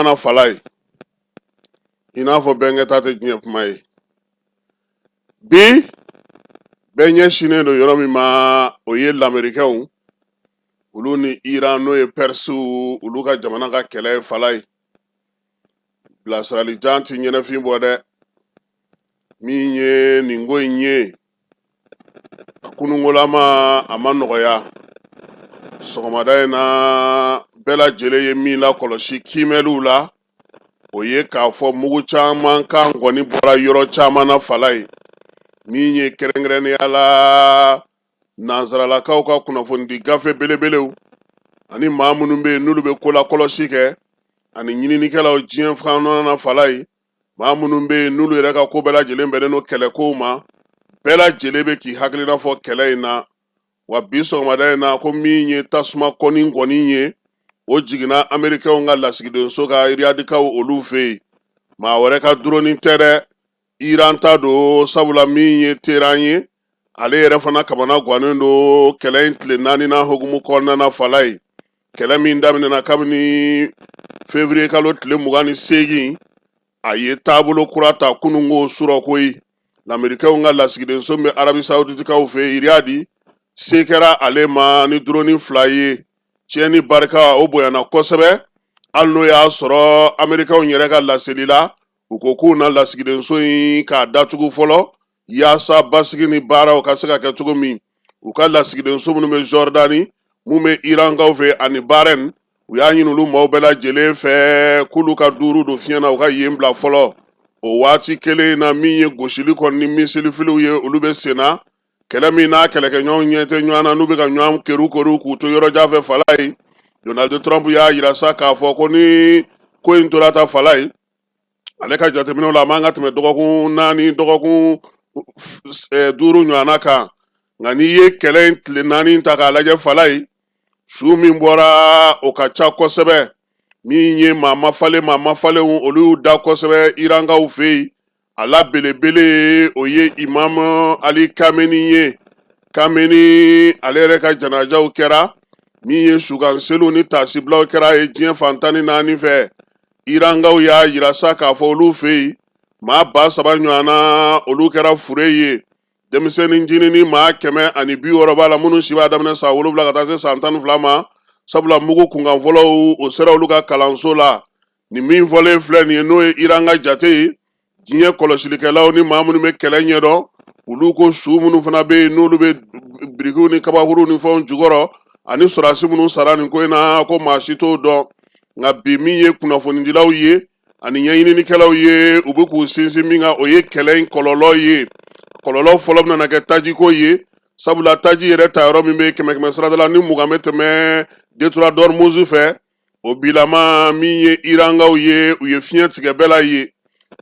kuma na Falaye, i n'a fɔ bɛnkɛta tɛ diɲɛ kuma ye. Bi bɛɛ ɲɛsinnen don yɔrɔ min ma, o ye lamerikɛnw olu ni Iran, n'o ye Pɛrisiw, olu ka jamana ka kɛlɛ ye. Falaye, bilasirali jan tɛ ɲɛnɛfin bɔ dɛ. Min ye nin ko in ye, a kunungolama a ma nɔgɔya. Sɔgɔmada in na, bɛɛ lajɛlen ye min lakɔlɔsi kiimɛliw la, o ye k'a fɔ mugu caman kan kɔni bɔra yɔrɔ caman na. Falaye, min ye kɛrɛnkɛrɛnnenya la nansaralakaw ka kunnafonidi gafe belebelew ani maa minnu bɛ yen n'olu bɛ ko lakɔlɔsi kɛ ani ɲininikɛlaw diɲɛ kɔnɔna na, Falaye, maa minnu bɛ yen n'olu yɛrɛ ka ko bɛɛ lajɛlen bɛnnen don kɛlɛkow ma, bɛɛ lajɛlen bɛ k'i hakilina fɔ kɛlɛ in na. Wa bi sɔgɔmada in na, ko min ye tasuma kɔni kɔni ye, o jiginna amerikɛnw ka lasigidenso ka Riyadikaw olu fɛ yen. Maa wɛrɛ ka drone tɛ dɛ, Iran ta don, sabula min ye Teheran ye, ale yɛrɛ fana kamana gannen don kɛlɛ in tile naaninan hukumu kɔnɔna na. Falaye, kɛlɛ min daminɛna kabini février kalo tile 28, a ye taabolo kura ta kununko surɔ koyi. Lamerikɛnw ka lasigidenso bɛ Arabi Sawuditikaw fɛ yen, Riyadi, se kɛra ale ma ni drone fila ye. Tiɲɛni barika o bonyana kosɛbɛ, hali n'o y'a sɔrɔ amerikɛnw yɛrɛ ka laseli la, u ko k'u na lasigidenso in k'a datugu fɔlɔ yaasa basigi ni baaraw ka se ka kɛ cogo min. U ka lasigidenso minnu bɛ Jɔrdani, mun bɛ Irankaw fɛ ani Bahrain, u y'a ɲini olu maaw bɛɛ lajɛlen fɛ k'olu ka duuru don fiɲɛ na, u ka yen bila fɔlɔ. O waati kelen na, min ye gosili kɔni ni misilifiliw ye, olu bɛ sen na. Kɛlɛ min n'a kɛlɛkɛɲɔgɔnw ɲɛ tɛ ɲɔgɔn na, n'u bɛ ka ɲɔgɔn keru keru k'u to yɔrɔ jan fɛ, Falaye, Donald Trump y'a yira sa k'a fɔ ko ni ko in tora ta, Falaye, ale ka jateminɛw la, a man ka tɛmɛ dɔgɔkun 4, dɔgɔkun 5 ɲɔgɔnna kan. Nka n'i ye kɛlɛ in tile 4 ta k'a lajɛ, Falaye, su min bɔra, o ka ca kosɛbɛ. Min ye maa mafalen, maa mafalenw, olu y'u da kosɛbɛ Irankaw fɛ yen. A la belebele, o ye Imam Ali Kameni ye. Kameni ale yɛrɛ ka janajaw kɛra, min ye sukanseliw ni taasibilaw kɛra ye diɲɛ fan 14 fɛ. Irankaw y'a yira sa k'a fɔ olu fɛ yen, maa 3000 ɲɔgɔnna, olu kɛra fure ye. Denmisɛnnin ncinin maa 160 b'a la, minnu si b'a daminɛ san 7 ka taa se san 12 ma, sabula mugu kunkan fɔlɔw, o sera olu ka kalanso la. Nin min fɔlen filɛ nin ye, n'o ye Iran ka jate ye, diɲɛ kɔlɔsilikɛlaw ni maa minnu bɛ kɛlɛ ɲɛdɔn, olu ko su minnu fana bɛ yen, n'olu bɛ birikiw ni kabakuruw ni fɛnw jukɔrɔ, ani sɔrɔdasi minnu sara nin ko in na, ko maa si t'o dɔn. Nka bi, min ye kunnafonidilaw ye ani ɲɛɲininikɛlaw ye, u bɛ k'u sinsin min kan, o ye kɛlɛ in kɔlɔlɔ ye. Kɔlɔlɔ fɔlɔ bɛna kɛ tajiko ye, sabula taji yɛrɛ ta yɔrɔ min bɛ kɛmɛ kɛmɛ sarada la ni 20 bɛ tɛmɛ détroit d'Ormuz fɛ, o bilama min ye Irankaw ye, u ye fiɲɛ tigɛ bɛɛ la ye.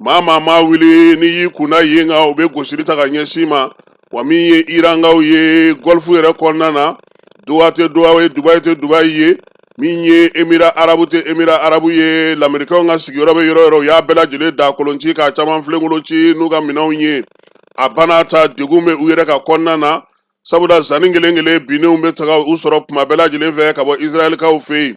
Maa maa ma wuli n'i y'i kunna yen kan, u bɛ gosili ta ka ɲɛsin ma. Wa min ye Irankaw ye Golfe yɛrɛ kɔnɔna na, Doha tɛ Doha ye, Dubayi tɛ Dubayi ye, min ye Émirats arabes tɛ Émirats arabes ye, Lamerikɛnw ka sigiyɔrɔ bɛ yɔrɔ yɔrɔ, u y'a bɛɛ lajɛlen da kolon ci k'a caman filenkolon ci n'u ka minɛnw ye. A bana ta degun bɛ u yɛrɛ ka kɔnɔna na, sabula zanni kelen kelen binnenw bɛ taga u sɔrɔ kuma bɛɛ lajɛlen fɛ ka bɔ Israɛlikaw fɛ yen.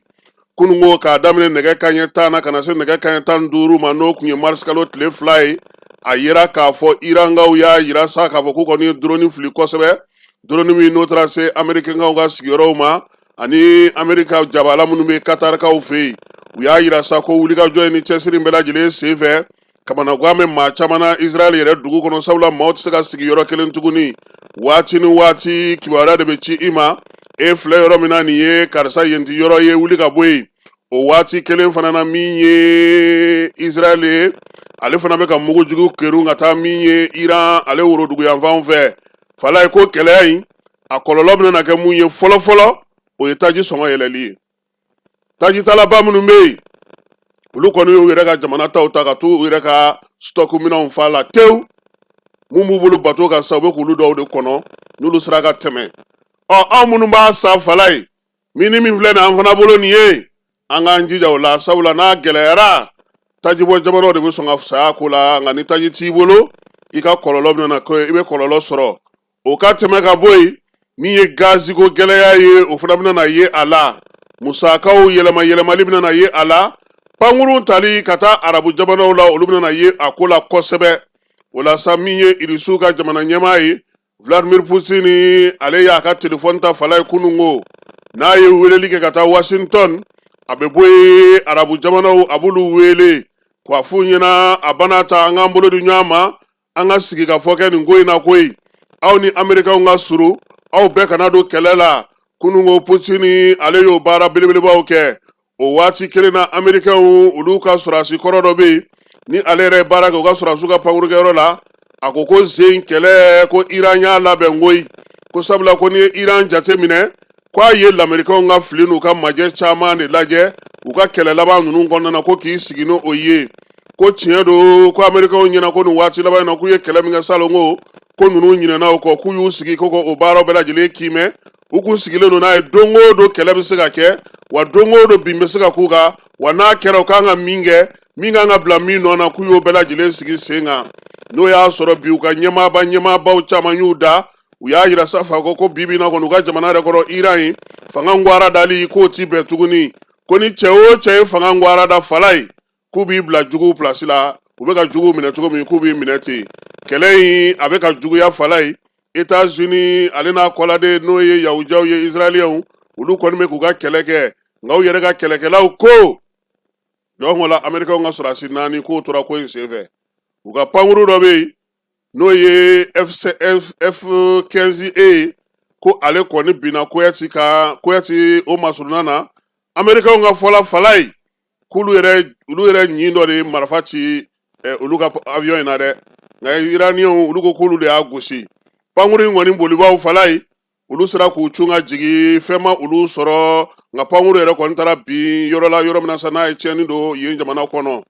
Kununko, k'a daminɛ nɛgɛ kanɲɛ 10 na ka na se nɛgɛ kanɲɛ 15 ma, n'o tun ye marisikalo tile 2 ye, a yira k'a fɔ Irankaw y'a yira sa k'a fɔ k'u kɔni ye drone fili kosɛbɛ, drone min n'o taara se Amerikɛnkaw ka sigiyɔrɔw ma ani Amerika jabala minnu bɛ Katarikaw fɛ yen. U y'a yira sa ko wulikajɔ in ni cɛsiri bɛɛ lajɛlen senfɛ, kamanagan bɛ maa caman na Israël yɛrɛ dugu kɔnɔ, sabula maaw tɛ se ka sigi yɔrɔ kelen tuguni. Waati ni waati, kibaruya de bɛ ci i ma: e filɛ yɔrɔ min na nin ye, karisa, yen ti yɔrɔ ye, wuli ka bɔ yen. O waati kelen fana na, min ye Israël ye, ale fana bɛ ka mugujugu kerun ka taa min ye Iran ale woroduguyanfanw fɛ. Falaye, ko kɛlɛya in a kɔlɔlɔ bɛna kɛ mun ye fɔlɔ fɔlɔ, o ye taji sɔngɔ yɛlɛli ye. Tajitalaba minnu bɛ yen, olu kɔni y'u yɛrɛ ka jamana taw ta ka t'u yɛrɛ ka stock minɛnw fa la tewu. Mun b'u bolo bato ka sa, u bɛ k'olu dɔw de kɔnɔ n'olu sera ka tɛmɛ. Ɔ, anw minnu b'a sa, Falaye, min ni min filɛ nin an fana bolo nin ye, an k'an jija o la, sabula n'a gɛlɛyara, tajibɔ jamanaw de bɛ sɔn ka fisaya ko la. Nka ni taji t'i bolo, i ka kɔlɔlɔ bɛna kɛ, i bɛ kɔlɔlɔ sɔrɔ. O ka tɛmɛ ka bɔ yen, min ye gaziko gɛlɛya ye, o fana bɛna ye a la. Musakaw yɛlɛma yɛlɛmali bɛna ye a la. Pankurun tali ka taa arabu jamanaw la, olu bɛna ye a ko la kosɛbɛ. O la sa, min ye Irisiw ka jamana ɲɛmaa ye, Vladimir Putin, ale y'a ka telefɔni ta falaye kununko, n'a ye weleli kɛ ka taa Washington. A bɛ bɔ yen, arabu jamanaw, a b'olu wele k'a f'u ɲɛna a bana ta, an k'an bolo di ɲɔgɔn ma, an ka sigi ka fɔ kɛ nin ko in na koyi. Aw ni Amerikɛnw ka surun, aw bɛɛ kana don kɛlɛ la. Kununko, Putin ale y'o baara belebelebaw kɛ. O waati kelen na, Amerikɛnw olu ka sɔrɔdasi kɔrɔ dɔ bɛ yen ni ale yɛrɛ ye baara kɛ u ka sɔrɔdasiw ka pankurukɛyɔrɔ la, a ko ko sen kɛlɛ ko Iran y'a labɛn koyi, ko sabula ko n'i ye Iran jate minɛ, ko a ye lamerikɛnw ka fili n'u ka majɛ caman de lajɛ u ka kɛlɛ laban ninnu kɔnɔna na, ko k'i sigi n'o ye, ko tiɲɛ don ko Amerikɛnw ɲɛna ko nin waati laban in na, k'u ye kɛlɛ min kɛ salon, ko ninnu ɲinɛna o kɔ, k'u y'u sigi ko o baaraw bɛɛ lajɛlen kiimɛ. U kun sigilen don n'a ye don o don kɛlɛ bɛ se ka kɛ, wa don o don bin bɛ se ka k'u kan, wa n'a kɛra, u kan ka min kɛ, min kan ka bila min nɔ na, k'u y'o bɛɛ lajɛlen sigi sen kan. N'o y'a sɔrɔ bi, u ka ɲɛmaabaw caman y'u da, u y'a yira sa fa ko bi bi in na kɔni, u ka jamana yɛrɛ kɔrɔ Iran ye, fanga ngwara dali k'o ti bɛn tuguni, ko ni cɛ o cɛ ye fanga ngwara da fala ye, k'u b'i bila juguw pilasi la, u bɛ ka juguw minɛ cogo min, k'u b'i minɛ ten. Kɛlɛ in a bɛ ka juguya fala ye. États-Unis ale n'a kɔladen, n'o ye yahudiyaw ye, Israéliyɛnw, olu kɔni bɛ k'u ka kɛlɛ kɛ, nka u yɛrɛ ka kɛlɛkɛlaw ko jɔn la, Amerikɛnw ka sɔrɔdasi 4 k'o tora ko in senfɛ. U ka pankuru dɔ bɛ yen n'o ye F-15E ye, ko ale kɔni binna Koyati kan, Koyati o masurunna na. Amerikɛnw ka fɔla fala ye, k'olu yɛrɛ olu yɛrɛ ɲin dɔ de ye marifa ci olu ka avion in na dɛ, nka Iraniyɛnw olu ko k'olu de y'a gosi. Pankuru in kɔni bolibaaw fala ye, olu sera k'u cun ka jigin, fɛn ma olu sɔrɔ, nka pankuru yɛrɛ kɔni taara bin yɔrɔ la, yɔrɔ min na sa n'a ye tiɲɛni don yen jamana kɔnɔ.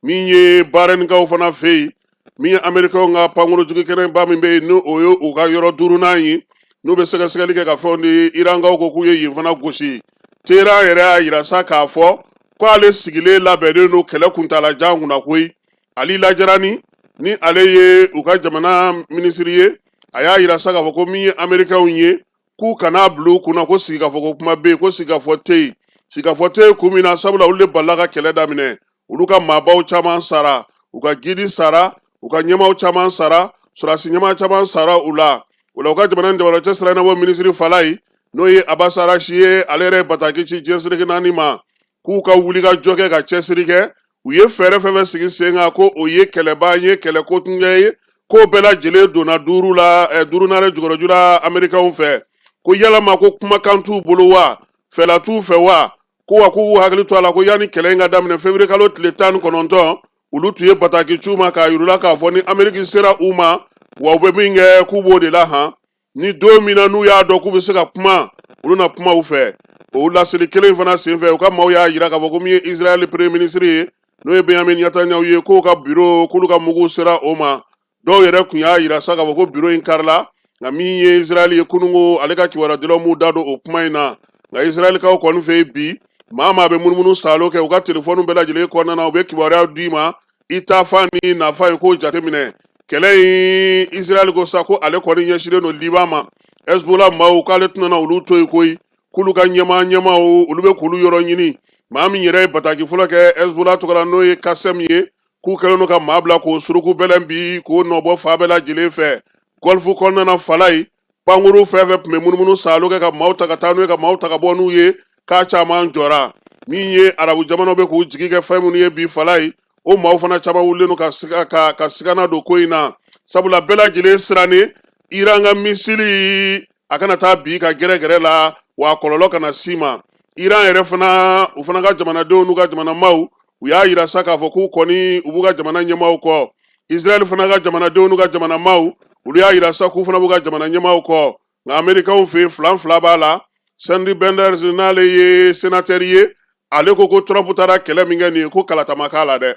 Min ye Bahareninkaw fana fɛ yen, min ye Amerikɛnw ka pankuru jigikɛnɛba min bɛ yen, ni o ye u ka yɔrɔ duurunan ye, n'u bɛ sɛgɛsɛgɛli kɛ ka fɛnw di, Irankaw ko k'u ye yen fana gosi. Teheran yɛrɛ y'a yira sa k'a fɔ ko ale sigilen labɛnnen don kɛlɛ kuntaalajan kunna koyi. Ali Lajarani, ni ale ye u ka jamana minisiri ye, a y'a yira sa k'a fɔ ko min ye Amerikɛnw ye, k'u kana bila u kunna ko sigikafɔ ko kuma bɛ yen, ko sigikafɔ tɛ yen. Sigikafɔ tɛ yen kun min na, sabula olu de balila ka kɛlɛ daminɛ, olu ka maabaw caman sara, u ka gidi sara, u ka ɲɛmaaw caman sara, sɔrɔdasi ɲɛmaa caman sara u la. O la, u ka jamana ni jamana cɛ sira ɲɛnabɔ minisiri fala ye, n'o ye Abbas Araghchi ye, ale yɛrɛ ye bataki ci diɲɛ seleke naani ma k'u ka wuli ka jɔ kɛ, ka cɛsiri kɛ. U ye fɛɛrɛ fɛn fɛn sigi sen kan, ko o ye kɛlɛban ye, kɛlɛ kotunkɛ ye, k'o bɛɛ lajɛlen donna duuru la, duuru naani jukɔrɔju la Amerikɛnw fɛ. Ko yalama ko kumakan t'u bolo wa, fɛla t'u fɛ wa? Ko wa k'u b'u hakili to a la ko yanni kɛlɛ in ka daminɛ février kalo tile 19, olu tun ye bataki ci u ma k'a yir'u la k'a fɔ ni Ameriki sera u ma, wa u bɛ min kɛ, k'u b'o de la han. Ni don min na n'u y'a dɔn k'u bɛ se ka kuma, olu na kuma u fɛ. O laseli kelen in fana senfɛ, u ka maaw y'a yira k'a fɔ ko min ye Israël premier ministre ye, n'o ye Benjamin Netanyahu ye, k'o ka biro, k'olu ka mugu sera o ma. Dɔw yɛrɛ tun y'a yira sa k'a fɔ ko biro in karila, nka min ye Israël ye kununko, ale ka kibaruya m'u da don o kuma in na. Nka Israɛlikaw kɔni fɛ yen bi, maa maa bɛ munumunu saalo kɛ u ka telefɔni bɛɛ lajɛlen kɔnɔna na, u bɛ kibaruya d'i ma, i taafan ni nafa ye k'o jateminɛ. Kɛlɛ in, Israël ko sa ko ale kɔni ɲɛsinnen don Liban ma. Hezbollah maaw, k'ale tɛna olu to yen koyi, k'olu ka ɲɛmaa ɲɛmaaw, olu bɛ k'olu yɔrɔ ɲini. Maa min yɛrɛ ye bataki fɔlɔ kɛ Hezbollah tɔgɔ la, n'o ye Kasem ye, k'u kɛlen don ka maa bila k'o suruku bɛlɛn bi, k'o nɔbɔ fan bɛɛ lajɛlen fɛ. Golfe kɔnɔna na fala ye, pankuru fɛn fɛn tun bɛ munumunu saalo kɛ ka maaw ta ka taa n'u ye, ka maaw ta ka bɔ n'u ye, k'a caman jɔra. Min ye arabu jamanaw bɛ k'u jigi kɛ fɛn minnu ye bi fala ye, o maaw fana caman wulilen don ka siga ka sigana don ko in na, sabula bɛɛ lajɛlen sirannen Iran ka misili a kana taa bi ka gɛrɛgɛrɛ la, wa a kɔlɔlɔ kana s'i ma. Iran yɛrɛ fana, u fana ka jamanadenw n'u ka jamanamaaw, u y'a yira sa k'a fɔ k'u kɔni u b'u ka jamana ɲɛmaaw kɔ. Israël fana ka jamanadenw n'u ka jamanamaaw, olu y'a yira sa k'u fana b'u ka jamana ɲɛmaaw kɔ. Nka Amerikɛnw fɛ yen, filan fila b'a la. Sandy Benders, n'ale ye sénateur ye, ale ko ko Trump taara kɛlɛ min kɛ nin ye, ko kalata ma k'a la dɛ,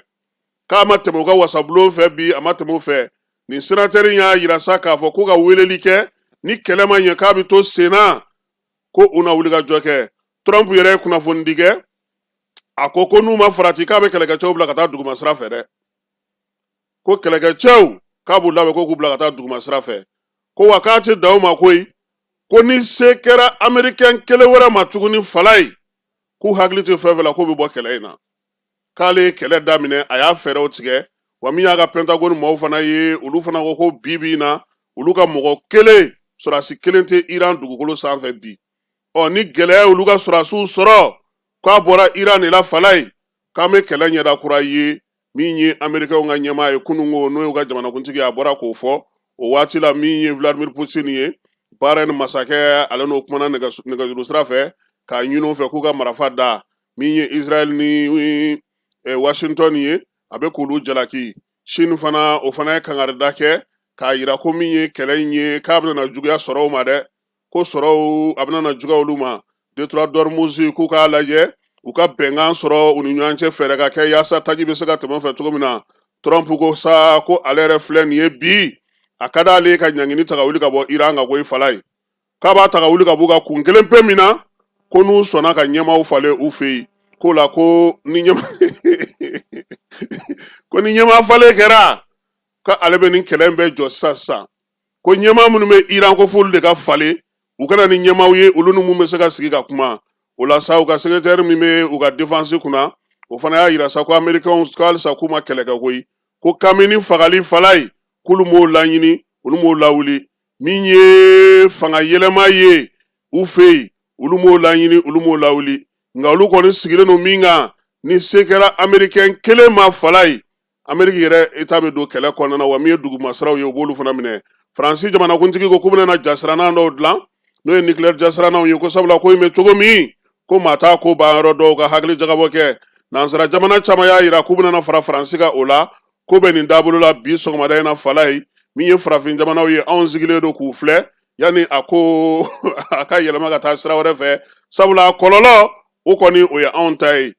k'a ma tɛmɛ u ka wasabulon fɛ bi, a ma tɛmɛ u fɛ. Nin sénateur in y'a yira sa k'a fɔ ko ka weleli kɛ ni kɛlɛ ma ɲɛ, k'a bɛ to senna, ko u na wuli ka jɔ kɛ. Trump yɛrɛ ye kunnafonidi kɛ, a ko ko n'u ma farati, k'a bɛ kɛlɛkɛcɛw bila ka taa duguma sira fɛ dɛ, ko kɛlɛkɛcɛw k'a b'u labɛn ko k'u bila ka taa duguma sira fɛ, ko wa k'a tɛ dan o ma koyi, ko ni se kɛra Américain kelen wɛrɛ ma tuguni fala ye, k'u hakili tɛ fɛn fɛn la, k'u bɛ bɔ kɛlɛ in na. k'ale ye kɛlɛ daminɛ, a y'a fɛɛrɛw tigɛ. Wa min y'a ka Pentagone maaw fana ye, olu fana ko ko bi bi in na, olu ka mɔgɔ kelen, sɔrɔdasi kelen tɛ Iran dugukolo sanfɛ bi. Ɔ ni gɛlɛya olu ka sɔrɔdasiw sɔrɔ, k'a bɔra Iran de la Falaye, k'an bɛ kɛlɛ ɲɛda kura ye. Min ye Amerikɛnw ka ɲɛmaa ye kununko, n'o y'u ka jamanakuntigi ye, a bɔra k'o fɔ o waati la. Min ye Vladimir Poutine ye, Bahrain masakɛ, ale n'o kumana nɛgɛjuru sira fɛ k'a ɲini u fɛ k'u ka marifa da. Min ye Israël ni Washington ye, a bɛ k'olu jalaki. Chine fana, o fana ye kangarida kɛ k'a yira ko min ye kɛlɛ in ye, k'a bɛna juguya sɔrɔw ma dɛ, ko sɔrɔw a bɛna na juguya olu ma. Détroit d'Ormuz, k'u k'a lajɛ u ka bɛnkan sɔrɔ u ni ɲɔgɔn cɛ, fɛɛrɛ ka kɛ yaasa taji bɛ se ka tɛmɛ fɛ cogo min na. Trump ko sa ko ale yɛrɛ filɛ nin ye bi, a ka d'ale ye ka ɲangini ta ka wuli ka bɔ Iran kan koyi Falaye, k'a b'a ta ka wuli ka b'u kan kun kelen pe min na, ko n'u sɔnna ka ɲɛmaaw falen u fɛ yen. Ko la ko ni ɲɛma ko ni ɲɛmaa falen kɛra, ko ale bɛ nin kɛlɛ in bɛɛ jɔ sisan sisan. Ko ɲɛmaa minnu bɛ Iran, ko f'olu de ka falen, u ka na ni ɲɛmaaw ye, olu ni mun bɛ se ka sigi ka kuma. O la sa, u ka secrétaire min bɛ u ka défense kunna, o fana y'a yira sa ko Américains ko halisa k'u ma kɛlɛ kɛ koyi, ko Kameni fagali Falaye, k'olu m'o laɲini, olu m'o lawuli. Min ye fanga yɛlɛma ye u fɛ yen, olu m'o laɲini, olu m'o lawuli. Nka olu kɔni sigilen don min kan, ni se kɛra Américain kelen ma Falaye, Ameriki yɛrɛ État bɛ don kɛlɛ kɔnɔna na. Wa min ye dugumasiraw ye, u b'olu fana minɛ. Faransi jamanakuntigi ko k'u bɛna na jasirannan dɔw dilan, n'o ye nucléaire jasirannaw ye, ko sabula ko in bɛ cogo min, ko maa t'a ko ban yɔrɔ dɔw ka hakili jagabɔ kɛ. Nansara jamana caman y'a yira k'u bɛna fara Faransi kan o la. Ko bɛ nin taabolo la bi sɔgɔmada in na Falaye. Min ye farafin jamanaw ye, anw sigilen don k'u filɛ yanni a ko a ka yɛlɛma ka taa sira wɛrɛ fɛ, sabula a kɔlɔlɔ o kɔni, o ye anw ta ye.